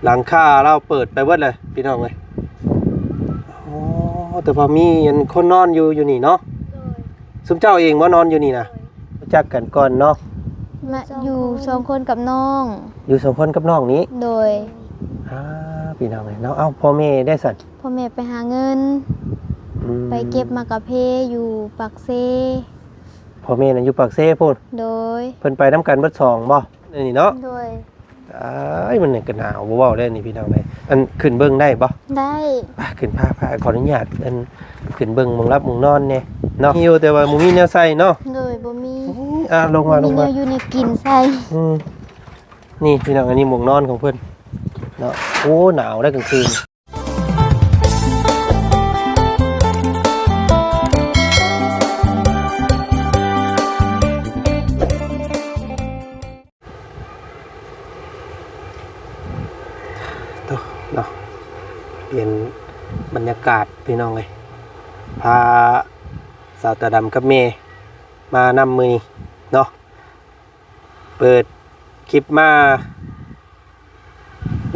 ຫຼັງຄາລາວເປີດໄປເບິດເລີຍພີ່ນ້ອງເອີຍ. ໂອ້ ແຕ່ວ່າມີອັນຄົນນອນຢູ່ ຢູ່ນີ້ເນາະ. ໂດຍ. ຊຸມເຈົ້າເອງບໍ່ນອນຢູ່ນີ້ນະ? ໂດຍ. ຮູ້ຈັກກັນກ່ອນເນາະ? ມາຢູ່ສອງຄົນກັບນ້ອງ. ຢູ່ສອງຄົນກັບນ້ອງນີ້? ໂດຍ. ອ່າ ພີ່ນ້ອງເອີຍເນາະ. ເອົ້າ ພໍ່ແມ່ໄດ້ຊັ້ນ? ພໍ່ແມ່ໄປຫາເງິນ. ອືມ. ໄປເກັບໝາກກະເພຢູ່ປາກເຊ. ພໍ່ແມ່ນັ້ນຢູ່ປາກເຊພຸ້ນ? ໂດຍ. ເພິ່ນໄປນຳກັນເບິດສອງບໍ່? ອັນນີ້ເນາະ? ໂດຍ. ອ້າຍ ມັນນີ້ກໍໜາວ ບໍ່ເວົ້າແລ້ວນີ້ພີ່ນ້ອງເອີຍ. ອັນ ຂຶ້ນເບິ່ງໄດ້ບໍ່? ໄດ້. ໄປ ຂຶ້ນ ພາ ພາ ຂໍອະນຸຍາດ ອັນ ຂຶ້ນເບິ່ງໝ່ອງຫຼັບໝ່ອງນອນແດ່ເນາະ. ມີຢູ່ ແຕ່ວ່າບໍ່ມີແນວໃສ່ເນາະ. ໂດຍ. ບໍ່ມີ. ອືມ ອ່າ ລົງມາ ລົງມາ ບໍ່ມີແນວຢູ່ແນວກິນໃສ່. ອືມ ນີ້ພີ່ນ້ອງ ອັນນີ້ໝ່ອງນອນຂອງເພິ່ນເນາະ. ໂອ້ ໜາວເດ້ກາງຄືນ. ໂອ້ ເນາະ ປ່ຽນບັນຍາກາດພີ່ນ້ອງເອີຍ. ພາສາວຕາດຳກັບແມ່ມານຳມື້ນີ້ເນາະ. ເປີດຄລິບມາ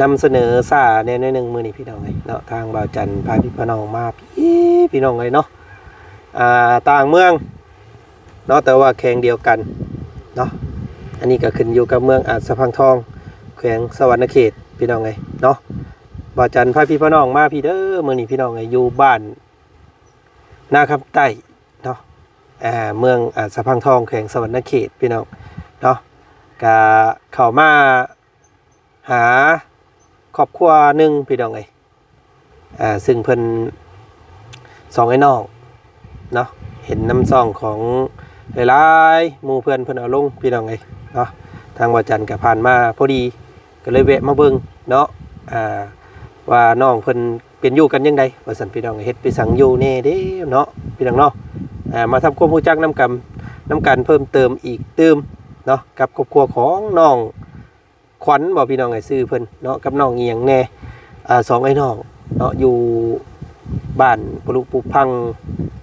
ນຳສະເໜີຊ້າແດ່ໜ້ອຍໜຶ່ງມື້ນີ້ພີ່ນ້ອງເອີຍເນາະ. ທາງບ່າວຈັນພາພີ່ພານ້ອງມາພີ້ ພີ່ນ້ອງເອີຍເນາະ. ອ່າ ຕ່າງເມືອງເນາະ ແຕ່ວ່າແຂວງດຽວກັນເນາະ. ອັນນີ້ກໍຂຶ້ນຢູ່ກັບເມືອງອາດສະພັງທອງ ແຂວງສະຫວັນນະເຂດ ພີ່ນ້ອງເອີຍເນາະ. ບ່າວຈັນພາພີ່ພານ້ອງມາພີ້ເດີ ມື້ນີ້ພີ່ນ້ອງເອີຍ ຢູ່ບ້ານນາຄຳໃຕ້ເນາະ ອ່າ ເມືອງອາດສະພັງທອງ ແຂວງສະຫວັນນະເຂດ ພີ່ນ້ອງເນາະ. ກະເຂົ້າມາຫາຄອບຄົວໜຶ່ງ ພີ່ນ້ອງເອີຍ ອ່າ ຊຶ່ງເພິ່ນສອງອ້າຍນ້ອງເນາະ ເຫັນນຳຊ່ອງຂອງຫຼາຍໆໝູ່ເພື່ອນເພິ່ນເອົາລົງ ພີ່ນ້ອງເອີຍເນາະ. ທາງບ່າວຈັນກໍຜ່ານມາພໍດີ ກໍເລີຍແວະມາເບິ່ງເນາະ ອ່າ ວ່ານ້ອງເພິ່ນເປັນຢູ່ກັນຈັ່ງໃດວ່າຊັ້ນ ພີ່ນ້ອງ. ເຮັດໄປສັງຢູ່ແດ່ເດ້ເນາະ ພີ່ນ້ອງເນາະ. ອ່າ ມາທຳຄວາມຮູ້ຈັກນຳກັນ ນຳກັນເພີ່ມເຕີມອີກຕື່ມເນາະ ກັບຄອບຄົວຂອງນ້ອງ ຂວັນບໍ່ ພີ່ນ້ອງເອີຍ ຊື່ເພິ່ນເນາະ ກັບນ້ອງອີ່ຫຍັງແດ່ ອ່າ ສອງອ້າຍນ້ອງເນາະ ຢູ່ບ້ານປຸລຸປຸພັງ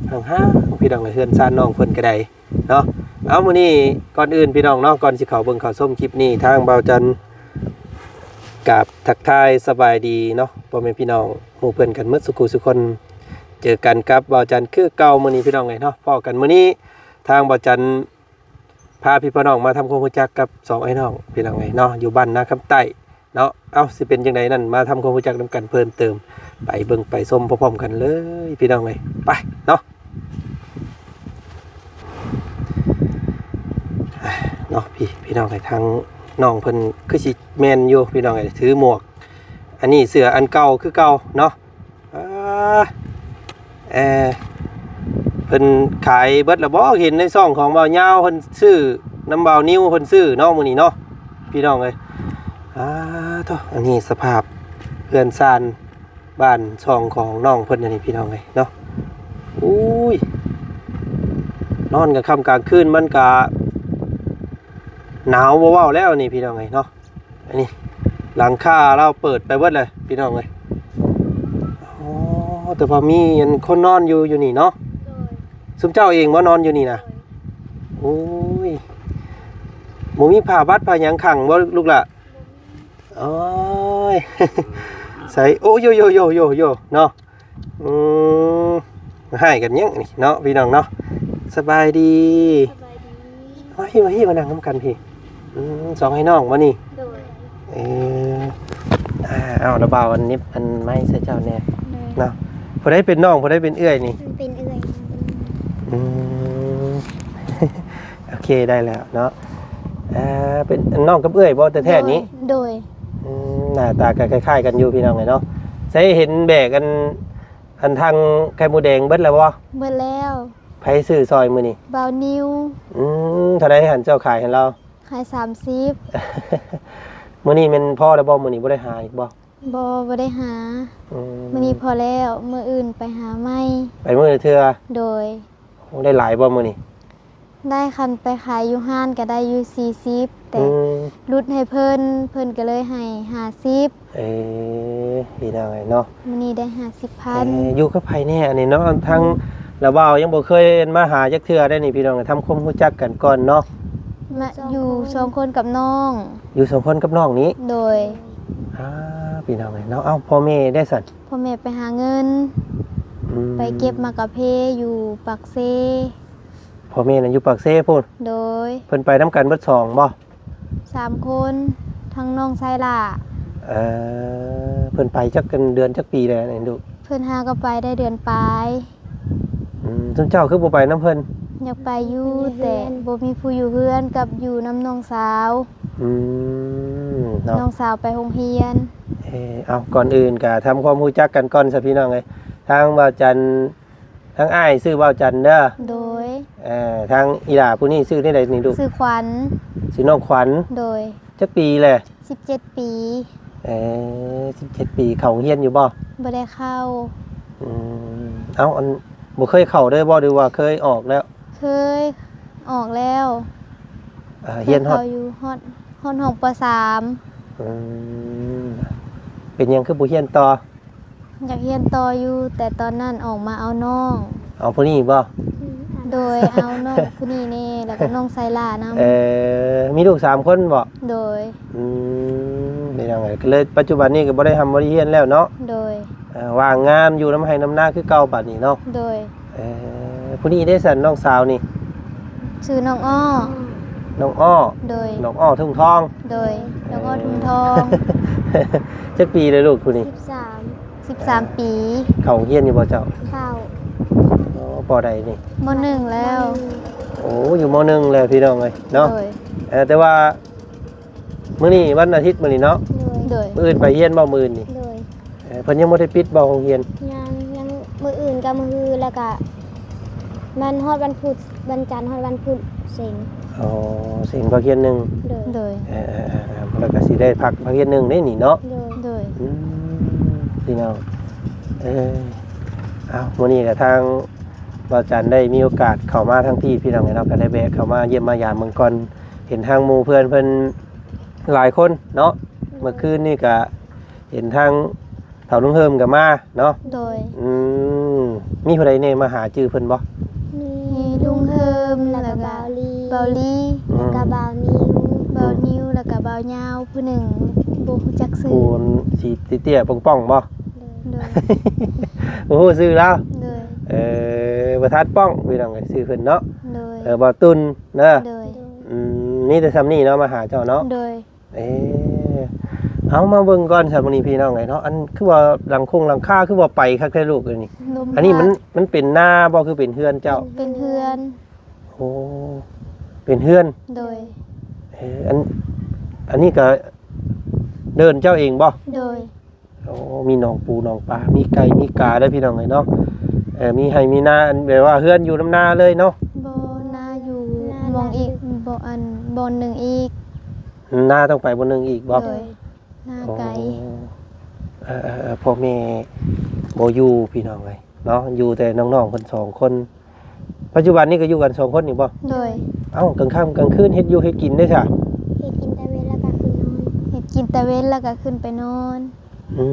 ຫ່າງໆ ພີ່ນ້ອງເອີຍ ເຮືອນຊານນ້ອງເພິ່ນກໍໄດ້ເນາະ. ເອົາ ມື້ນີ້ກ່ອນອື່ນ ພີ່ນ້ອງເນາະ ກ່ອນຊິເຂົ້າເບິ່ງເຂົ້າຊົມຄລິບນີ້ ທາງບ່າວຈັນກາບທັກທາຍສະບາຍດີເນາະ ພໍ່ແມ່ພີ່ນ້ອງ ໝູ່ເພື່ອນກັນໝົດສູ່ຄູ່ສູ່ຄົນ. ເຈີກັນກັບບ່າວຈັນຄືເກົ່າມື້ນີ້ ພີ່ນ້ອງເອີຍເນາະ. ພໍ້ກັນມື້ນີ້ ທາງບ່າວຈັນ ພາພີ່ພານ້ອງມາທຳຄວາມຮູ້ຈັກກັບສອງອ້າຍນ້ອງ ພີ່ນ້ອງເອີຍເນາະ ຢູ່ບ້ານນາຄຳໃຕ້ເນາະ. ເອົ້າ ຊິເປັນຈັ່ງໃດນັ້ນ ມາທຳຄວາມຮູ້ຈັກນຳກັນເພີ່ມເຕີມ ໄປເບິ່ງໄປຊົມພ້ອມໆກັນເລີຍ ພີ່ນ້ອງເອີຍ ໄປເນາະ. ເນາະ ພີ່ ພີ່ນ້ອງເອີຍ ທາງນ້ອງເພິ່ນຄືຊິແມ່ນຢູ່ ພີ່ນ້ອງເອີຍ ຖືໝວກ ອັນນີ້ເສື້ອອັນເກົ່າຄືເກົ່າເນາະ. ອ່າ ເອີ ເພິ່ນຂາຍເບິດແລ້ວບໍ່? ເຫັນໃນຊ່ອງຂອງບ່າວຍາວ ເພິ່ນຊື້ນຳບ່າວນິວ ເພິ່ນຊື້ເນາະ ມື້ນີ້ເນາະ ພີ່ນ້ອງເອີຍ. ອ່າ ໂທ້ ອັນນີ້ສະພາບເຮືອນຊານບ້ານຊ່ອງຂອງນ້ອງເພິ່ນ ອັນນີ້ ພີ່ນ້ອງເອີຍເນາະ. ໂອ້ຍ ນອນກາງຄ່ຳກາງຄືນມັນກະໜາວບໍ່ເວົ້າແລ້ວນີ້ ພີ່ນ້ອງເອີຍເນາະ. ອັນນີ້ຫຼັງຄາລາວເປີດໄປເບິດເລີຍ ພີ່ນ້ອງເອີຍ. ອໍ ແຕ່ວ່າມີອັນຄົນນອນຢູ່ ຢູ່ນີ້ເນາະ. ໂດຍ. ຊຸມເຈົ້າເອງບໍ່ນອນຢູ່ນີ້ນະ? ໂດຍ. ໂອ້ຍ ບໍ່ມີຜ້າບັດຜ້າຫຍັງຂັງບໍ່ລູກຫຼ້າ? ບໍ່ມີ. ໂອ້ຍ ໃສ່ ໂອ້ ໂຢ ໂຢ ໂຢ ໂຢ ເນາະ. ອືມ ຮ້າຍກັນຫຍັງນີ້ເນາະ ພີ່ນ້ອງເນາະ. ສະບາຍດີ ສະບາຍດີ. ມາພີ້ ມາພີ້ ມານັ່ງນຳກັນພີ້. ອືມ ສອງອ້າຍນ້ອງບໍ່ນີ້? ໂດຍ. ເອີ ອ່າ ເອົາລະບ່າວອັນນິບອັນໄມ້ໃສ່ເຈົ້າແດ່. ໂດຍ. ເນາະ ຜູ້ໃດເປັນນ້ອງ ຜູ້ໃດເປັນເອື້ອຍນີ້? ເປັນເອື້ອຍ. ອືມ ໂອເຄ ໄດ້ແລ້ວເນາະ. ເອີ ເປັນນ້ອງກັບເອື້ອຍບໍ່ແທ້ໆນີ້? ໂດຍ. ອືມ ໜ້າຕາກໍຄ້າຍໆກັນຢູ່ ພີ່ນ້ອງເອີຍເນາະ. ໃສເຫັນແບກອັນ ອັນຖັງໄຂ່ມົດແດງເບິດແລ້ວບໍ່? ເບິດແລ້ວ. ໃຜຊື້ຊ່ອຍມື້ນີ້? ບ່າວນິວ. ອືມ ເທົ່າໃດຫັ້ນເຈົ້າຂາຍໃຫ້ລາວ? ຂາຍສາມສິບ. ມື້ນີ້ແມ່ນພໍແລ້ວບໍ່? ມື້ນີ້ບໍ່ໄດ້ຫາອີກບໍ່? ບໍ່ ບໍ່ໄດ້ຫາ. ອືມ ມື້ນີ້ພໍແລ້ວ ມື້ອື່ນໄປຫາໃໝ່. ໄປມື້ລະເທື່ອ? ໂດຍ. ໂອ້ ໄດ້ຫຼາຍບໍ່ມື້ນີ້? ໄດ້ ຄັນໄປຂາຍຢູ່ຮ້ານກໍໄດ້ຢູ່ສີ່ສິບ ແຕ່ ອືມ ຫຼຸດໃຫ້ເພິ່ນ ເພິ່ນກໍເລີຍໃຫ້ຫ້າສິບ. ເອີ ພີ່ນ້ອງເອີຍເນາະ ມື້ນີ້ໄດ້ຫ້າສິບພັນ. ເອີ ຢູ່ກັບໃຜແດ່ອັນນີ້ເນາະ? ທາງລາວບ່າວຍັງບໍ່ເຄີຍມາຫາຈັກເທື່ອໄດ໋ນີ້ ພີ່ນ້ອງ ທຳຄວາມຮູ້ຈັກກັນກ່ອນເນາະ. ມາຢູ່ສອງຄົນກັບນ້ອງ. ຢູ່ສອງຄົນກັບນ້ອງນີ້? ໂດຍ. ອ່າ ພີ່ນ້ອງເອີຍເນາະ. ເອົ້າ ພໍ່ແມ່ເດ້ຊັ້ນ? ພໍ່ແມ່ໄປຫາເງິນ ອືມ ໄປເກັບໝາກກະເພຢູ່ປາກເຊ. ພໍ່ແມ່ນັ້ນຢູ່ປາກເຊພຸ້ນ? ໂດຍ. ເພິ່ນໄປນຳກັນເບິດສອງບໍ່? ສາມຄົນ ທັງນ້ອງຊາຍຫຼ້າ. ເອີ ເພິ່ນໄປຈັກເດືອນຈັກປີແລ້ວນີ້ລູກ? ເພິ່ນຫາກໍໄປໄດ້ເດືອນປາຍ. ອືມ ຊຸມເຈົ້າຄືບໍ່ໄປນຳເພິ່ນ? ຢາກໄປຢູ່ ແຕ່ບໍ່ມີຜູ້ຢູ່ເຮືອນກັບຢູ່ນຳນ້ອງສາວ. ອືມ ເນາະ ນ້ອງສາວໄປໂຮງຮຽນ. ເອີ ເອົາ ກ່ອນອື່ນກໍທຳຄວາມຮູ້ຈັກກັນກ່ອນຊະ ພີ່ນ້ອງເອີຍ. ທາງບ່າວຈັນ ທາງອ້າຍຊື່ບ່າວຈັນເດີ. ໂດຍ. ເອີ ທາງອີ່ຫຼ້າຜູ້ນີ້ຊື່ແນວໃດນີ້ລູກ? ຊື່ຂວັນ. ຊື່ນ້ອງຂວັນ. ໂດຍ. ຈັກປີແຫຼະ? ສິບເຈັດປີ. ເອີ ສິບເຈັດປີ ເຂົ້າໂຮງຮຽນຢູ່ບໍ່? ບໍ່ໄດ້ເຂົ້າ. ອືມ ເອົ້າ ອັນ ບໍ່ເຄີຍເຂົ້າເລີຍບໍ່ ຫຼືວ່າເຄີຍອອກແລ້ວ? ເຄີຍອອກແລ້ວ. ເອີ ຮຽນຮອດ ເຄີຍເຂົ້າຢູ່ ຮອດ ຮອດຫ້ອງ ປໍສາມ. ອືມ ເປັນຫຍັງຄືບໍ່ຮຽນຕໍ່? ຢາກຮຽນຕໍ່ຢູ່ ແຕ່ຕອນນັ້ນອອກມາເອົານ້ອງ. ເອົາຜູ້ນີ້ບໍ່? ໂດຍ ເອົານ້ອງຜູ້ນີ້ແດ່ ແລ້ວກໍນ້ອງຊາຍຫຼ້ານຳ. ເອີ ມີລູກສາມຄົນບໍ່? ໂດຍ. ອືມ ເປັນຫຍັງ ກໍເລີຍປັດຈຸບັນນີ້ກໍບໍ່ໄດ້ຮ່ຳບໍ່ໄດ້ຮຽນແລ້ວເນາະ? ໂດຍ. ເອີ ວ່າງງານຢູ່ນຳໄຮ່ນຳນາຄືເກົ່າບາດນີ້ເນາະ? ໂດຍ. ເອີ ຜູ້ນີ້ເດ້ຊັ້ນ ນ້ອງສາວນີ້? ຊື່ນ້ອງອ້ອ. ນ້ອງອ້ອ? ໂດຍ. ນ້ອງອ້ອທຸງທອງ? ໂດຍ. ນ້ອງອ້ອທຸງທອງ. ເອີ ຈັກປີແລ້ວລູກຜູ້ນີ້? ສິບສາມ. ສິບສາມປີ. ເຂົ້າໂຮງຮຽນຢູ່ບໍ່ເຈົ້າ? ເຂົ້າ. ອໍ ປໍໃດນີ້? ມໍໜຶ່ງແລ້ວ. ໂອ້ ຢູ່ມໍໜຶ່ງແລ້ວ ພີ່ນ້ອງເອີຍເນາະ. ໂດຍ. ເອີ ແຕ່ວ່າ ມື້ນີ້ວັນອາທິດມື້ນີ້ເນາະ? ໂດຍ. ໂດຍ. ມື້ອື່ນໄປຮຽນບໍ່ ມື້ອື່ນນີ້? ໂດຍ. ເອີ ເພິ່ນຍັງບໍ່ໄດ້ປິດບໍ່ໂຮງຮຽນ? ຍັງ ຍັງ ມື້ອື່ນກັບມື້ຮື ແລ້ວກະມັນຮອດວັນພຸດ ວັນຈັນຮອດວັນພຸດເສັງ. ອໍ ເສັງພາກຮຽນໜຶ່ງ. ໂດຍ. ໂດຍ. ເອີ ແລ້ວກະຊິໄດ້ພັກພາກຮຽນໜຶ່ງເດ້ນີ້ເນາະ? ໂດຍ. ໂດຍ. ອືມ ພີ່ນ້ອງ ເອີ ເອົ້າ ມື້ນີ້ກະທາງບ່າວຈັນໄດ້ມີໂອກາດເຂົ້າມາທາງພີ້ ພີ່ນ້ອງເອີຍເນາະ ກະໄດ້ແວະເຂົ້າມາຢ້ຽມມາຢາມເບິ່ງກ່ອນ. ເຫັນທາງໝູ່ເພື່ອນເພິ່ນຫຼາຍຄົນເນາະ. ໂດຍ. ເມື່ອຄືນນີ້ກະເຫັນທາງເຖົ້າລຸງເຮີມກໍມາເນາະ. ໂດຍ. ອືມ ມີຜູ້ໃດແດ່ມາຫາ ຈື່ເພິ່ນບໍ່? ມີ ມີລຸງເຮີມ ແລ້ວກໍ ແລ້ວກໍບ່າວລີ ບ່າວລີ ອືມ ແລ້ວກໍບ່າວນິວ ບ່າວນິວ ແລ້ວກໍບ່າວຍາວຜູ້ໜຶ່ງ ບໍ່ຮູ້ຈັກຊື່. ຜູ້ສີເຕ້ຍໆ ປ່ອງໆ ບໍ່? ໂດຍ. ບໍ່ຮູ້ຊື່ລາວ. ໂດຍ. ເອີ ບໍ່ທັນປ່ອງ ພີ່ນ້ອງເອີຍ ຊື່ເພິ່ນເນາະ. ໂດຍ. ເອີ ບ່າວຕຸ່ນເດີ. ໂດຍ. ອືມ ມີແຕ່ຊ່ຳນີ້ເນາະ ມາຫາເຈົ້າເນາະ. ໂດຍ. ເອີ ເອົາມາເບິ່ງກ່ອນຊະ ມື້ນີ້ພີ່ນ້ອງເອີຍເນາະ. ອັນຄືວ່າຫຼັງຄົງຫຼັງຄາຄືວ່າໄປຄັກແທ້ລູກເອີຍນີ້. ອັນນີ້ມັນ ມັນເປັນນາບໍ່ ຄືເປັນເຮືອນເຈົ້າ? ເປັນເຮືອນ. ໂອ້ ເປັນເຮືອນ. ໂດຍ. ເອີ ອັນ ອັນນີ້ກະເດີ່ນເຈົ້າເອງບໍ່? ໂດຍ. ໂອ້ ມີໜອງປູໜອງປາ ມີໄກ່ມີກາເດີພີ່ນ້ອງເອີຍເນາະ. ເອີ ມີໄຮ່ມີນາ ອັນແບບວ່າເຮືອນຢູ່ນຳນາເລີຍເນາະ? ບໍ່ ນາຢູ່ໝ່ອງອີກ ບ່ອນ ອັນ ບ່ອນໜຶ່ງອີກ. ນາຕ້ອງໄປບ່ອນໜຶ່ງອີກບໍ່? ໂດຍ. ນາໄກ. ໂອ້ ເອີໆໆ ພໍ່ແມ່ບໍ່ຢູ່ພີ່ນ້ອງເອີຍເນາະ ຢູ່ແຕ່ນ້ອງໆເພິ່ນສອງຄົນ. ປັດຈຸບັນນີ້ກໍຢູ່ກັນສອງຄົນນີ້ບໍ່? ໂດຍ. ເອົ້າ ກາງຄ່ຳກາງຄືນເຮັດຢູ່ເຮັດກິນໄດ້ຊະ? ເຮັດກິນແຕ່ເວັນແລ້ວກໍຂຶ້ນນອນ. ເຮັດກິນແຕ່ເວັນແລ້ວກໍຂຶ້ນໄປນອນ. ອື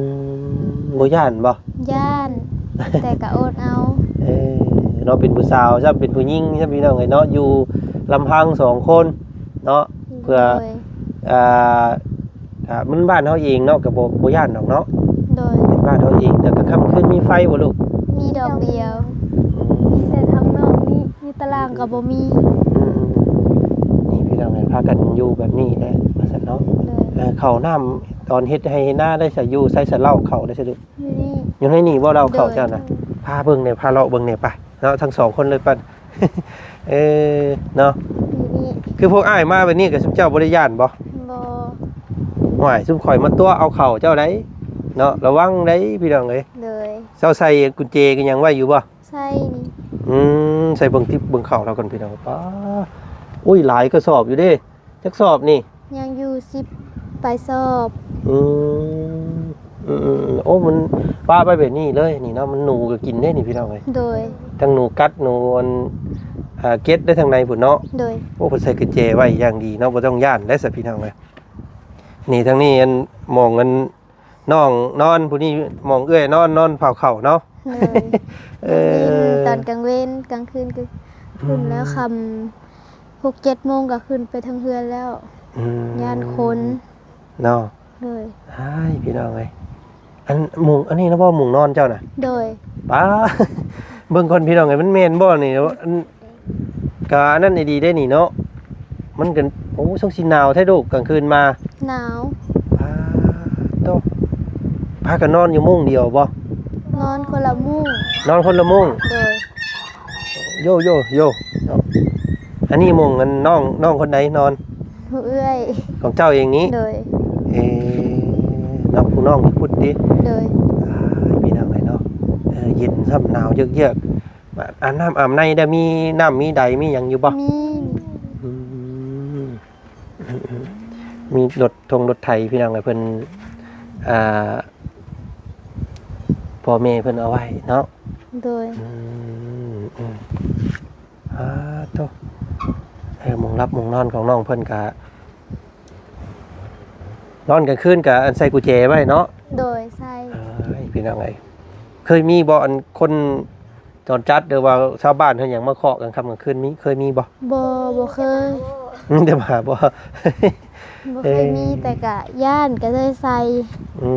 ມ ບໍ່ຢ້ານບໍ່? ຢ້ານ ແຕ່ກໍອົດເອົາ. ເອີ ເນາະ ເປັນຜູ້ສາວຊ້ຳ ເປັນຜູ້ຍິງຊ້ຳ ພີ່ນ້ອງເອີຍເນາະ ຢູ່ລຳພັງສອງຄົນເນາະ. ໂດຍ. ເພື່ອ ອ່າ ຖ້າມັນບ້ານເຮົາເອງເນາະ ກໍບໍ່ ບໍ່ຢ້ານດອກເນາະ. ໂດຍ. ເປັນບ້ານເຮົາເອງ. ແຕ່ກາງຄ່ຳຄືນມີໄຟບໍ່ລູກ? ມີດອກດຽວ. ອືມ ມີແຕ່ທາງນອກນີ້ ຢູ່ຕາລ່າງກໍບໍ່ມີ. ອືມໆ ນີ້ພີ່ນ້ອງເອີຍ ພາກັນຢູ່ແບບນີ້ແຫຼະວ່າຊັ້ນເນາະ. ໂດຍ. ເອີ ເຂົ້ານ້ຳຕອນເຮັດໄຮ່ເຮັດນາໄດ້ຊະ ຢູ່ໃສຊະ ເລົ້າເຂົ້າໄດ້ຊະລູກ? ຢູ່ນີ້. ຢູ່ໃນນີ້ບໍ່ ເລົ້າເຂົ້າເຈົ້ານະ? ໂດຍ. ພາເບິ່ງແດ່ ພາເລາະເບິ່ງແດ່ ໄປເນາະ ທັງສອງຄົນເລີຍ ໄປ. ເອີ ເນາະ ຢູ່ນີ້. ຄືພວກອ້າຍມາແບບນີ້ກໍຊຸມເຈົ້າບໍ່ໄດ້ຢ້ານບໍ່? ບໍ່. ຫ້ວຍ ຊຸມຂ້ອຍມາຕົວະເອົາເຂົ້າເຈົ້າໃດ໋ເນາະ ລະວັງໃດ໋ ພີ່ນ້ອງເອີຍ. ໂດຍ. ເຈົ້າໃສ່ກຸນເຈກັນຫຍັງໄວ້ຢູ່ບໍ່? ໃສ່ນີ້. ອືມ ໃສ່ເບິ່ງຕິບເບິ່ງເຂົ້າລາວກ່ອນ ພີ່ນ້ອງ. ປ້າ ໂອ້ຍ ຫຼາຍກະສອບຢູ່ເດ້. ຈັກສອບນີ້? ຍັງຢູ່ສິບປາຍສອບ. ອືມ ອືມໆໆ ໂອ້ ມັນປະໄວ້ແບບນີ້ເລີຍນີ້ເນາະ ມັນໜູກໍກິນເດ້ນີ້ ພີ່ນ້ອງເອີຍ. ໂດຍ. ທັງໜູກັດ ໜູອັນ ເກັດໄດ້ທາງໃນພຸ້ນເນາະ. ໂດຍ. ໂອ້ ເພິ່ນໃສ່ກຸນແຈໄວ້ຢ່າງດີເນາະ ບໍ່ຕ້ອງຢ້ານໄດ້ຊະ ພີ່ນ້ອງເອີຍ. ນີ້ ທາງນີ້ ອັນ ໝ່ອງ ອັນ ນ້ອງນອນ ຜູ້ນີ້ໝ່ອງເອື້ອຍນອນ ນອນເຝົ້າເຂົ້າເນາະ. ໂດຍ. ເອີ ຕອນກາງເວັນ ກາງຄືນກໍຂຶ້ນແລ້ວ. ອືມ ຄ່ຳ ຫົກເຈັດໂມງກໍຂຶ້ນໄປເທິງເຮືອນແລ້ວ. ອືມ ຢ້ານຄົນເນາະ. ໂດຍ ອ້າຍ ພີ່ນ້ອງເອີຍ ອັນມຸງ ອັນນີ້ນະບໍ່ ມຸງນອນເຈົ້ານະ? ໂດຍ ປ້າ ເບິ່ງກ່ອນພີ່ນ້ອງເອີຍ ມັນແມ່ນບໍ່ນີ້? ອັນ ກະອັນນັ້ນອີ່ຫຼີເດ້ນີ້ເນາະ ມັນກະ ໂອ້ ຊ່ວງຊິໜາວແທ້ລູກ ກາງຄືນມາ. ໜາວ ປ້າໂທ້ ພາກັນນອນຢູ່ມຸ້ງດຽວບໍ່? ນອນຄົນລະມຸ້ງ ນອນຄົນລະມຸ້ງ. ໂດຍ ໂຢ ໂຢ ໂຢ ເນາະ ອັນນີ້ມຸ້ງ ອັນນ້ອງ ນ້ອງຄົນໃດນອນ? ເອື້ອຍ ຂອງເຈົ້າເອງນີ້? ໂດຍ ເອີ ນ້ອງ ຜູ້ນ້ອງຢູ່ພຸ້ນຕິ? ໂດຍ ອ້າຍ ພີ່ນ້ອງເອີຍເນາະ ເອີ ເຢັນຊ້ຳ ໜາວເຢືອກໆ ອາບນ້ຳອາບໃນໄດ້ ມີນ້ຳມີໃດມີຫຍັງຢູ່ບໍ່? ມີ ອືມ ມີລົດ ທົ່ງລົດໄຖ ພີ່ນ້ອງເອີຍ ເພິ່ນ ອ່າ ພໍ່ແມ່ເພິ່ນເອົາໄວ້ເນາະ. ໂດຍ ອືມ ອືມ ອ້າໂທ້ ເອີ ໝ່ອງຫຼັບໝ່ອງນອນຂອງນ້ອງເພິ່ນກະ ນອນກາງຄືນກະ ອັນ ໃສ່ກຸນແຈໄວ້ເນາະ? ໂດຍ ໃສ່ ເອີຍ ພີ່ນ້ອງເອີຍ ເຄີຍມີບໍ່ ອັນ ຄົນ ຈອນຈັດ ຫຼືວ່າຊາວບ້ານເຮັດຫຍັງມາເຄາະກາງຄ່ຳກາງຄືນ ມີ ເຄີຍມີບໍ່? ບໍ່ ບໍ່ເຄີຍ ມີແຕ່ໝາບໍ່? ບໍ່ເຄີຍມີ ເອີ ແຕ່ກະຢ້ານ ກະເລີຍໃສ່ ອື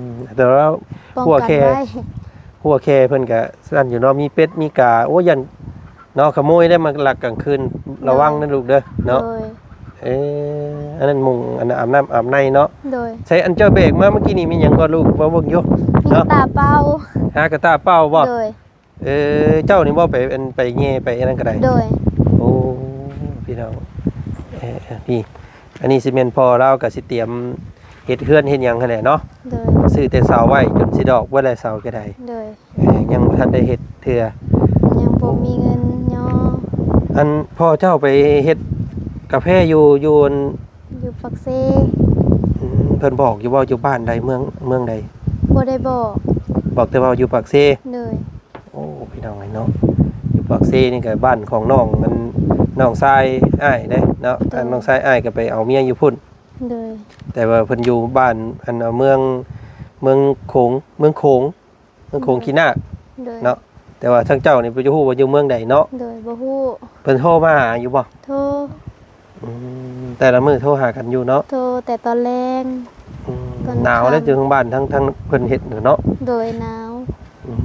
ມ ແຕ່ວ່າຫົວແຄ ຫົວແຄເພິ່ນກະນັ້ນຢູ່ເນາະ ມີເປັດມີກາ ໂອ້ ຢ້ານເນາະ ຂະໂມຍໄດ້ມາລັກກາງຄືນ ໂດຍ ລະວັງເດີລູກເດີເນາະ. ໂດຍ ເອີ ອັນນັ້ນມຸງ ອັນອາບນ້ຳອາບໃນເນາະ. ໂດຍ ໃສ່ ອັນເຈົ້າແບກມາເມື່ອກີ້ນີ້ ມີຫຍັງກໍລູກ ມາເບິ່ງຢູ່ ມີ ເນາະ ຕາເປົ່າ ຫາກະຕາເປົ່າບໍ່? ໂດຍ ເອີ ເຈົ້ານີ້ບໍ່ໄປ ອັນ ໄປແຍ່ໄປອັນນັ້ນກະໄດ້? ໂດຍ ໂອ້ ພີ່ນ້ອງ ເອີ ເອີ ນີ້ ອັນນີ້ຊິແມ່ນພໍ່ລາວກະຊິຕຽມເຮັດເຮືອນເຮັດຫຍັງຫັ້ນແຫຼະເນາະ. ໂດຍ ຊື້ແຕ່ເສົາໄວ້ຈົນຊິດອກເບິດແລ້ວ ເສົາກະໄດ້. ໂດຍ ເອີ ຍັງບໍ່ທັນໄດ້ເຮັດເທື່ອ ຍັງບໍ່ມີເງິນຍໍ. ອັນ ພໍ່ເຈົ້າໄປເຮັດກາແຟຢູ່ ຢູ່ ຢູ່ປາກເຊ. ອືມ ເພິ່ນບອກຢູ່ບໍ່ ຢູ່ບ້ານໃດ ເມືອງ ເມືອງໃດ? ບໍ່ໄດ້ບອກ ບອກແຕ່ວ່າຢູ່ປາກເຊ. ໂດຍ ໂອ້ ພີ່ນ້ອງເອີຍເນາະ ຢູ່ປາກເຊນີ້ກະບ້ານຂອງນ້ອງ ອັນ ນ້ອງຊາຍອ້າຍເດ້ເນາະ. ໂດຍ ອັນ ນ້ອງຊາຍອ້າຍກະໄປເອົາເມຍຢູ່ພຸ້ນ. ໂດຍ ແຕ່ວ່າເພິ່ນຢູ່ບ້ານ ອັນ ເມືອງ ເມືອງໂຂງ ເມືອງໂຂງ ເມືອງໂຂງຂີ້ນາກ. ໂດຍ ເນາະ ແຕ່ວ່າທາງເຈົ້ານີ້ບໍ່ຮູ້ວ່າຢູ່ເມືອງໃດເນາະ. ໂດຍ ບໍ່ຮູ້ ເພິ່ນໂທມາຫາຢູ່ບໍ່? ໂທ ອືມ ແຕ່ລະມື້ໂທຫາກັນຢູ່ເນາະ? ໂທແຕ່ຕອນແລງ. ອືມ ຕອນຄ່ຳ ໜາວແລ້ວຢູ່ທາງບ້ານ ທາງ ທາງເພິ່ນເຮັດເນາະ. ໂດຍ ໜາວ. ອືມ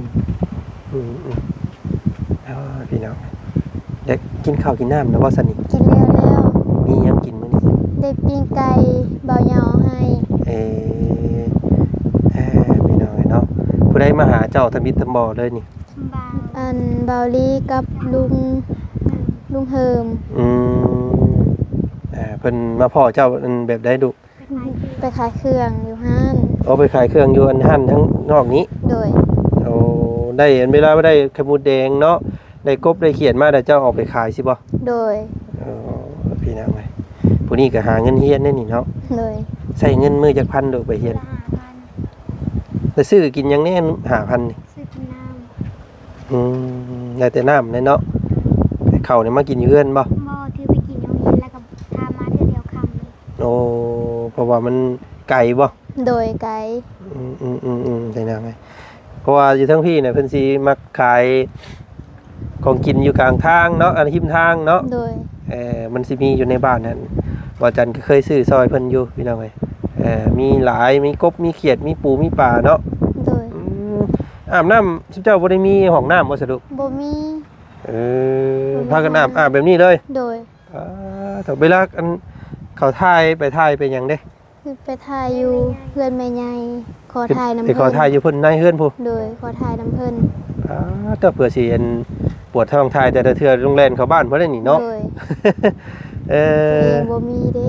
ອືມ ອືມ ເອີ ພີ່ນ້ອງ ໄດ້ກິນເຂົ້າກິນນ້ຳແລ້ວບໍ່ຊັ້ນນີ້? ກິນແລ້ວ ແລ້ວ. ມີຫຍັງກິນມື້ນີ້? ໄດ້ປີ້ງໄກ່ ບ່າວເຍົາເອົາໃຫ້. ເອີ ເອີ ພີ່ນ້ອງເອີຍເນາະ ຜູ້ໃດມາຫາເຈົ້າທຳອິດທຳບໍ່ເລີຍນີ້? ອັນ ບ່າວລີກັບລຸງ ລຸງເຮີມ. ອືມ ເອີ ເພິ່ນມາພໍ້ເຈົ້າ ອັນ ແບບໃດລູກ? ໄປຂາຍເຄື່ອງຢູ່ຮ້ານ. ໂອ້ ໄປຂາຍເຄື່ອງຢູ່ອັນຮ້ານທາງນອກນີ້? ໂດຍ ໂອ້ ໄດ້ ອັນ ເວລາໄດ້ໄຂ່ມົດແດງເນາະ ໄດ້ກົບໄດ້ຂຽດມາ ແລ້ວເຈົ້າເອົາໄປຂາຍຊີ້ບໍ່? ໂດຍ ເອີ ພີ່ນ້ອງເອີຍ ຜູ້ນີ້ກະຫາເງິນຮຽນໄດ້ນີ້ເນາະ. ໂດຍ ໃຊ້ເງິນມື້ຈັກພັນລູກໄປຮຽນ? ຫ້າພັນ. ແລ້ວຊື້ກິນຫຍັງແດ່ ຫ້າພັນນີ້? ຊື້ກິນນ້ຳ. ອືມ ໄດ້ແຕ່ນ້ຳແຫຼະເນາະ. ເຂົ້ານີ້ມາກິນຢູ່ເຮືອນບໍ່? ບໍ່ ຖືໄປກິນຢູ່ໂຮງຮຽນ ແລ້ວກໍພາມາເທື່ອດຽວຄ່ຳ. ໂອ້ ເພາະວ່າມັນໄກບໍ່? ໂດຍ ໄກ. ອືມ ອືມ ອືມ ອືມ ໄດ້ນະ ເພາະວ່າຢູ່ທາງພີ້ນະ ເພິ່ນຊິມັກຂາຍຂອງກິນຢູ່ກາງທາງເນາະ ອັນ ຮິມທາງເນາະ. ໂດຍ ເອີ ມັນຊິມີຢູ່ໃນບ້ານຫັ້ນ ບ່າວຈັນກໍເຄີຍຊື້ຊ່ອຍເພິ່ນຢູ່ ພີ່ນ້ອງເອີຍ. ເອີ ມີຫຼາຍ ມີກົບ ມີຂຽດ ມີປູ ມີປາເນາະ. ໂດຍ ອືມ ອາບນ້ຳ ຊຸມເຈົ້າບໍ່ໄດ້ມີຫ້ອງນ້ຳບໍ່ສະລູກ? ບໍ່ມີ. ເອີ ບໍ່ມີ ພາກັນອາບ ອາບແບບນີ້ເລີຍ? ໂດຍ. ອາ ເວລາ ອັນ ເຂົາຖ່າຍ ໄປຖ່າຍໄປຫຍັງເດ້? ໄປຖ່າຍຢູ່ເຮືອນແມ່ໃຫຍ່ ຂໍຖ່າຍນຳເພິ່ນ. ໄປຂໍຖ່າຍຢູ່ເພິ່ນໃນເຮືອນພຸ້ນ? ໂດຍ ຂໍຖ່າຍນຳເພິ່ນ. ອາ ເພື່ອຊິ ອັນ ປວດທ້ອງຖ່າຍແຕ່ລະເທື່ອ ລົງແລ່ນເຂົ້າບ້ານພຸ້ນແຫຼະນີ້ເນາະ. ໂດຍ ເອີ ຕົວເອງບໍ່ມີເດ້.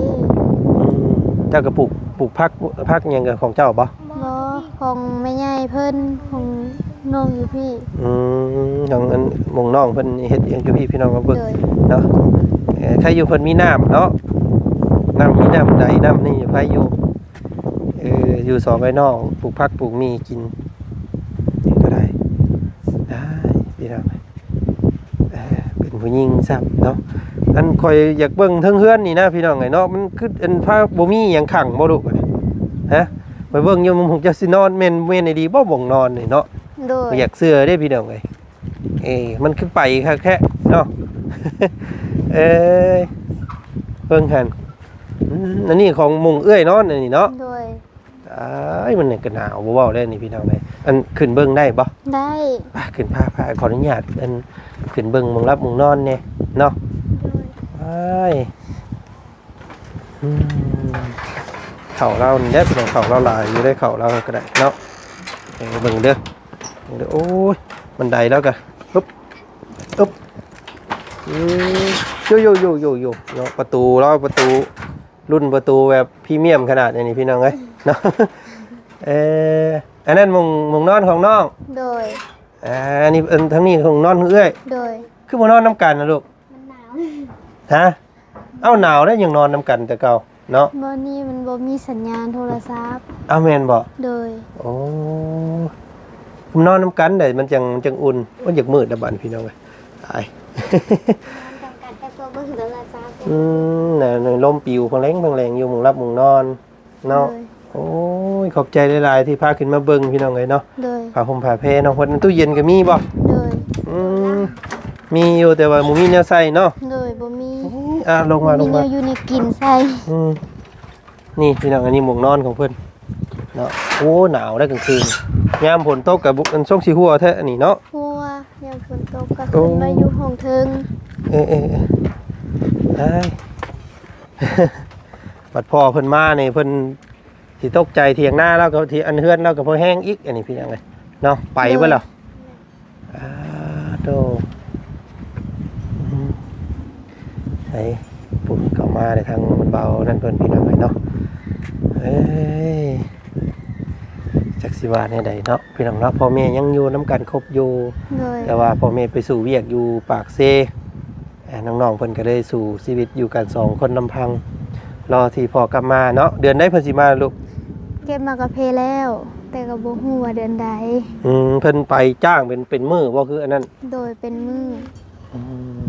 ອືມ ເຈົ້າກໍປູກ ປູກຜັກ ຜັກຫຍັງກໍຂອງເຈົ້າບໍ່? ບໍ່ ຂອງແມ່ໃຫຍ່ເພິ່ນ ຂອງນ້ອງຢູ່ພີ້. ອືມ ຂອງ ອັນ ໝ່ອງນ້ອງເພິ່ນເຮັດຫຍັງຢູ່ພີ້ ພີ່ນ້ອງມາເບິ່ງ. ໂດຍ ເນາະ ເອີ ໃຄຢູ່ເພິ່ນມີນ້ຳເນາະ ນ້ຳ ມີນ້ຳໃດ ນ້ຳນີ້ໃຜຢູ່. ເອີ ຢູ່ສອງໄອ້ນ້ອງ ປູກຜັກປູກໝີ່ກິນ ຫຍັງກໍໄດ້ ໄດ້ ພີ່ນ້ອງ. ເອີ ເປັນຜູ້ຍິງຊ້ຳເນາະ. ອັນ ຂ້ອຍຢາກເບິ່ງເທິງເຮືອນນີ້ນະ ພີ່ນ້ອງເອີຍເນາະ ມັນຄື ອັນ ພາ ບໍ່ມີຫຍັງຂັງບໍ່ລູກ? ຮະ ໄປເບິ່ງຢູ່ ມັນຄົງຈະຊິນອນ ແມ່ນ ແມ່ນອີ່ຫຼີບໍ່ ບ່ອນນອນນີ້ເນາະ? ໂດຍ ຢາກເຊື່ອເດ້ ພີ່ນ້ອງເອີຍ. ເອີ ມັນຄືໄປຄັກແທ້ເນາະ. ເອີ ເບິ່ງຫັ້ນ ອືມ ອັນນີ້ຂອງມຸ້ງເອື້ອຍນອນ ອັນນີ້ເນາະ. ໂດຍ. ອ້າຍ ມັນກໍໜາວ ບໍ່ເວົ້າແລ້ວນີ້ພີ່ນ້ອງເອີຍ. ອັນ ຂຶ້ນເບິ່ງໄດ້ບໍ່? ໄດ້. ໄປ ຂຶ້ນ ພາ ພາ ຂໍອະນຸຍາດ ອັນ ຂຶ້ນເບິ່ງໝ່ອງຫຼັບໝ່ອງນອນແດ່ເນາະ. ໂດຍ. ອ້າຍ ອືມ ເຂົ້າລາວນີ້ແຫຼະ ພີ່ນ້ອງ ເຂົ້າລາວຫຼາຍຢູ່ເດ້ ເຂົ້າລາວກໍໄດ້ເນາະ. ເອີ ເບິ່ງເດີ ເບິ່ງເດີ. ໂອ້ຍ ບັນໄດລາວກໍ ອຶບ ອຶບ ອືມ ໂຢ ໂຢ ໂຢ ໂຢ ໂຢ ເນາະ. ປະຕູລາວ ປະຕູ ລຸ້ນປະຕູແບບພຣີມຽມຂະໜາດນີ້ພີ່ນ້ອງເອີຍເນາະ. ເອີ ອັນນັ້ນໝ່ອງ ໝ່ອງນອນຂອງນ້ອງ. ໂດຍ. ອ່າ ອັນນີ້ ອັນ ທາງນີ້ຫ້ອງນອນຂອງເອື້ອຍ. ໂດຍ. ຄືບໍ່ນອນນຳກັນນະລູກ? ມັນໜາວ. ຮະ? ເອົ້າ ໜາວໄດ໋ ຍັງນອນນຳກັນແຕ່ເກົ່າເນາະ. ບ່ອນນີ້ມັນບໍ່ມີສັນຍານໂທລະສັບ. ອ້າວ ແມ່ນບໍ່? ໂດຍ. ໂອ້ ນອນນຳກັນໄດ໋ ມັນຈັ່ງ ມັນຈັ່ງອຸ່ນ. ໂອ້ຍ ຢາກມືດລະບາດນີ້ພີ່ນ້ອງເອີຍ ຕາຍ. ນອນນຳກັນແຕ່ກໍເບິ່ງໂທລະສັບ. ອືມ ນະ ລົມປິວພັງແລງ ພັງແລງຢູ່ໝ່ອງຫຼັບໝ່ອງນອນ. ເນາະ. ໂດຍ. ໂອ້ຍ ຂອບໃຈຫຼາຍໆ ທີ່ພາຂຶ້ນມາເບິ່ງພີ່ນ້ອງເອີຍເນາະ. ໂດຍ. ຜ້າຫົ່ມຜ້າແພນອງເພິ່ນ ຕູ້ເຢັນກໍມີບໍ່? ໂດຍ. ອືມ ມີຢູ່ ແຕ່ວ່າບໍ່ມີແນວໃສ່ເນາະ. ໂດຍ ບໍ່ມີ. ອືມ ອ່າ ລົງມາ ລົງມາ ບໍ່ມີແນວຢູ່ໃນກິນໃສ່. ອືມ ນີ້ພີ່ນ້ອງ ອັນນີ້ໝ່ອງນອນຂອງເພິ່ນເນາະ. ໂອ້ ໜາວໄດ໋ກາງຄືນ ຍາມຝົນຕົກກໍ ອັນ ຊົງຊິຮົ່ວແທ້ອັນນີ້ເນາະ. ຮົ່ວ ຍາມຝົນຕົກກໍ ໂອ້ ຂຶ້ນມາຢູ່ຫ້ອງເທິງ. ເອີໆໆ ຕາຍ. ບັດພໍ່ເພິ່ນມານີ້ ເພິ່ນຊິຕົກໃຈ. ຖຽງນາລາວກໍ ທີ່ອັນເຮືອນລາວກໍພໍແຮງອີກ ອັນນີ້ພີ່ນ້ອງເອີຍເນາະ. ໄປເບິດແລ້ວ. ໂດຍ. ອາໂຕ ອືມ ໃສ ປຸ້ນເຂົ້າມາໄດ້ທາງເບົານັ້ນເພິ່ນ ພີ່ນ້ອງເອີຍເນາະ. ເອີຍ ຈັກຊິວ່າແນວໃດເນາະ ພີ່ນ້ອງເນາະ. ພໍ່ແມ່ຍັງຢູ່ນຳກັນຄົບຢູ່. ໂດຍ. ແຕ່ວ່າພໍ່ແມ່ໄປສູ່ວຽກຢູ່ປາກເຊ. ອ່າ ນ້ອງໆເພິ່ນກໍເລີຍສູ້ຊີວິດຢູ່ກັນສອງຄົນລຳພັງ ລໍທີ່ພໍ່ກັບມາເນາະ. ເດືອນໃດເພິ່ນຊິມາລູກ? ເກັບໝາກກະເພແລ້ວ ແຕ່ກໍບໍ່ຮູ້ວ່າເດືອນໃດ. ອືມ ເພິ່ນໄປຈ້າງເປັນ ເປັນມື້ບໍ່ ຄືອັນນັ້ນ? ໂດຍ ເປັນມື້. ອືມ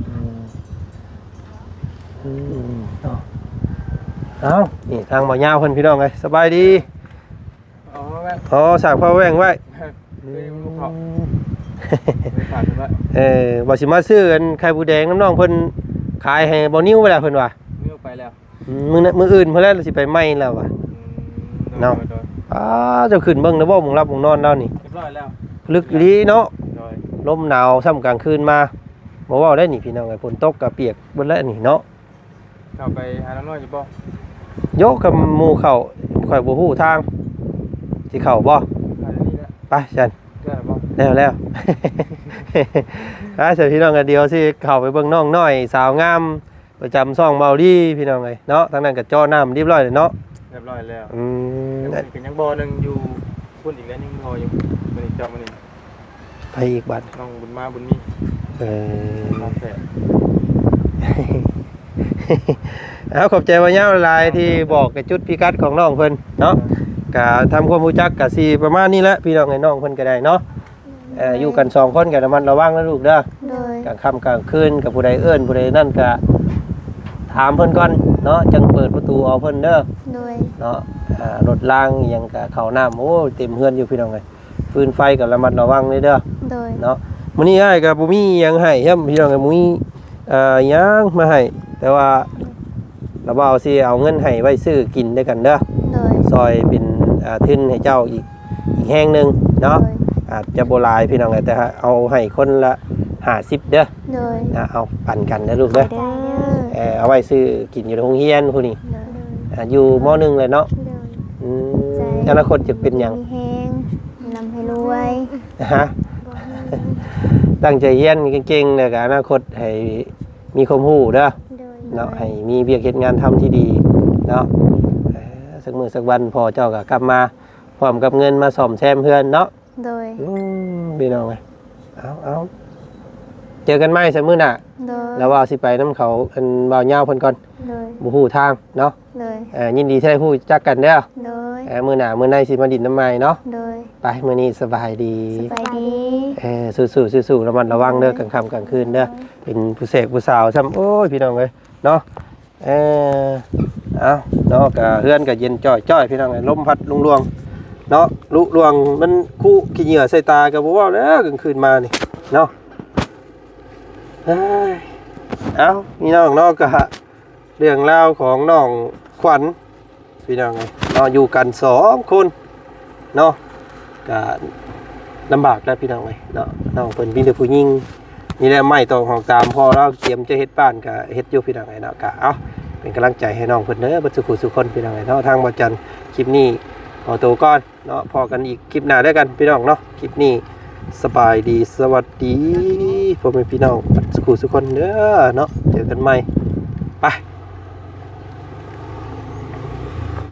ອືມ ເນາະ. ເອົ້າ ນີ້ທາງບ່າວຍາວເພິ່ນ ພີ່ນ້ອງເອີຍ ສະບາຍດີ. ອໍ ແວ່ນ ອໍ ສາກຜ້າແວ່ງໄວ້. ຄືມັນບໍ່ເຂົ້າ ອືມ ໄປຝາກເພິ່ນໄວ້. ເອີ ວ່າຊິມາຊື້ອັນໄຂ່ໝູແດງນຳນ້ອງເພິ່ນ ຂາຍໃຫ້ບ່າວນິວໄປແລ້ວເພິ່ນວ່າ. ນິວໄປແລ້ວ. ອືມ ມື້ ມື້ອື່ນເພິ່ນແລ້ວ ຊິໄປໃໝ່ແລ້ວວ່າ. ອືມ ເນາະ. ໂດຍ ໂດຍ. ອ້າ ເຈົ້າຂຶ້ນເບິ່ງແລ້ວບໍ່ ໝ່ອງຫຼັບໝ່ອງນອນລາວນີ້? ຮຽບຮ້ອຍແລ້ວ. ລຶກອີ່ຫຼີເນາະ. ໂດຍ. ລົມໜາວຊ້ຳກາງຄືນມາ ບໍ່ເວົ້າໄດ້ນີ້ ພີ່ນ້ອງເອີຍ. ຝົນຕົກກໍປຽກເບິດແລ້ວນີ້ເນາະ. ເຂົ້າໄປຫານ້ອງນ້ອຍຢູ່ບໍ່? ໂຍ ຄັນໝູ່ເຂົ້າ ຂ້ອຍບໍ່ຮູ້ທາງ ຊິເຂົ້າບໍ່? ໄປຊັ້ນ ແລ້ວແລ້ວ ໄປຊັ້ນພີ່ນ້ອງ. ດຽວຊິເຂົ້າໄປເບິ່ງນ້ອງນ້ອຍສາວງາມປະຈຳຊ່ອງເບົາລີ ພີ່ນ້ອງເອີຍເນາະ. ທາງນັ້ນກໍເຈາະນ້ຳຮຽບຮ້ອຍແລ້ວເນາະ. ຮຽບຮ້ອຍແລ້ວ. ອືມ ກໍຍັງບໍ່ໜຶ່ງຢູ່ພຸ້ນອີກແລ້ວ ຍັງລໍຢູ່. ມື້ນີ້ເຈາະມື້ນີ້ ໃຜອີກບາດ? ນ້ອງບຸນມາ ບຸນມີ. ເອີ ນ້ອງແພະ. ເອົາ ຂອບໃຈບ່າວຍາວຫຼາຍໆ ທີ່ບອກໃນຈຸດພິກັດຂອງນ້ອງເພິ່ນເນາະ. ກະທຳຄວາມຮູ້ຈັກກະຊິປະມານນີ້ແຫຼະ ພີ່ນ້ອງເອີຍ. ນ້ອງເພິ່ນກໍໄດ້ເນາະ. ເອີ ຢູ່ກັນສອງຄົນກໍລະມັດລະວັງນະລູກເດີ. ໂດຍ. ກາງຄ່ຳກາງຄືນກໍຜູ້ໃດເອີ້ນຜູ້ໃດນັ້ນກໍຖາມເພິ່ນກ່ອນເນາະ ຈັ່ງເປີດປະຕູອອກເພິ່ນເດີ. ໂດຍ. ເນາະ. ອ່າ ລົດລາງອີ່ຫຍັງກໍເຂົ້ານ້ຳ ໂອ້ ເຕັມເຮືອນຢູ່ ພີ່ນ້ອງເອີຍ. ຟືນໄຟກໍລະມັດລະວັງເດີ. ໂດຍ. ເນາະ. ມື້ນີ້ອ້າຍກໍບໍ່ມີຫຍັງໃຫ້ຊ້ຳ ພີ່ນ້ອງເອີຍ ບໍ່ມີ ເອີ ຫຍັງມາໃຫ້ ແຕ່ວ່າລາວບ່າວຊິເອົາເງິນໃຫ້ໄວ້ຊື້ກິນດ້ວຍກັນເດີ. ໂດຍ. ຊ່ອຍເປັນ ອ່າ ທຶນໃຫ້ເຈົ້າອີກ ອີກແຮງໜຶ່ງເນາະ. ໂດຍ. ອາດຈະບໍ່ຫຼາຍ ພີ່ນ້ອງເອີຍ ແຕ່ເອົາໃຫ້ຄົນລະຫ້າສິບເດີ. ໂດຍ. ນະ ເອົາປັນກັນເດີລູກເດີ. ໂດຍ. ເອີ ເອົາໄວ້ຊື້ກິນຢູ່ໂຮງຮຽນພຸ້ນນີ້. ໂດຍ. ອ່າ ຢູ່ ມໍໜຶ່ງ ແລ້ວເນາະ. ໂດຍ. ອືມ ໃຈ ອະນາຄົດຈະເປັນຫຍັງ? ມີແຮງ ຮ່ຳໃຫ້ລວຍ. ຮະ? ບໍ່ຮູ້. ຕັ້ງໃຈຮຽນເກັ່ງໆ ແລ້ວກໍອະນາຄົດໃຫ້ມີຄວາມຮູ້ເດີ. ໂດຍ. ເນາະ ໃຫ້ມີວຽກເຮັດງານທຳທີ່ດີເນາະ. ເອີ ສັກມື້ສັກວັນພໍ່ເຈົ້າກໍກັບມາ ພ້ອມກັບເງິນມາສ້ອມແຊມເຮືອນເນາະ. ໂດຍ. ອືມ ພີ່ນ້ອງເອີຍ ເອົາ ເອົາ ເຈີກັນໃໝ່ຊະມື້ໜ້າ. ໂດຍ. ລາວວ່າຊິໄປນຳເຂົາ ອັນ ບ່າວຍາວເພິ່ນກ່ອນ. ໂດຍ. ບໍ່ຮູ້ທາງເນາະ. ໂດຍ. ເອີ ຍິນດີທີ່ໄດ້ຮູ້ຈັກກັນເດີ. ໂດຍ. ເອີ ມື້ໜ້າມື້ໃນຊິມາດິນນຳໃໝ່ເນາະ. ໂດຍ. ໄປ ມື້ນີ້ສະບາຍດີ. ສະບາຍດີ. ເອີ ສູ້ໆ ສູ້ໆ ລະມັດລະວັງເດີ ກາງຄ່ຳກາງຄືນເດີ. ໂດຍ. ເປັນຜູ້ແສກຜູ້ສາວຊ້ຳ ໂອ້ຍ ພີ່ນ້ອງເອີຍ ເນາະ. ເອີ ເອົາເນາະ ກະເຮືອນກະເຢັນຈ້ອຍໆ ພີ່ນ້ອງເອີຍ ລົມພັດລວງໆ ເນາະ ລຸລວງ ມັນຄຸຂີ້ເຫຍື້ອໃສ່ຕາ ກະບໍ່ເວົ້າແລ້ວ ກາງຄືນມານີ້ເນາະ. ເອີຍ ເອົາ ພີ່ນ້ອງເນາະ ກະເລື່ອງລາວຂອງນ້ອງ ຂວັນພີ່ນ້ອງເອີຍເນາະ ຢູ່ກັນສອງຄົນເນາະ ກະລຳບາກແລ້ວພີ່ນ້ອງເອີຍເນາະ. ນ້ອງເພິ່ນມີແຕ່ຜູ້ຍິງນີ້ແຫຼະ ໄມ້ຕອກຫອກຕາມ ພໍ່ລາວກຽມຈະເຮັດບ້ານກະເຮັດຢູ່ພີ່ນ້ອງເອີຍເນາະ. ກະເອົາ ເປັນກຳລັງໃຈໃຫ້ນ້ອງເພິ່ນເດີ ເບິດສູ່ຜູ້ສູ່ຄົນພີ່ນ້ອງເອີຍເນາະ. ທາງບ່າວຈັນ ຄລິບນີ້ຂໍໂຕກ່ອນເນາະ ພໍ້ກັນອີກຄລິບໜ້າແລ້ວກັນພີ່ນ້ອງເນາະ. ຄລິບນີ້ສະບາຍດີ ສະຫວັດດີພໍ່ແມ່ພີ່ນ້ອງເບິດສູ່ຜູ້ສູ່ຄົນເດີເນາະ. ເຈີກັນໃໝ່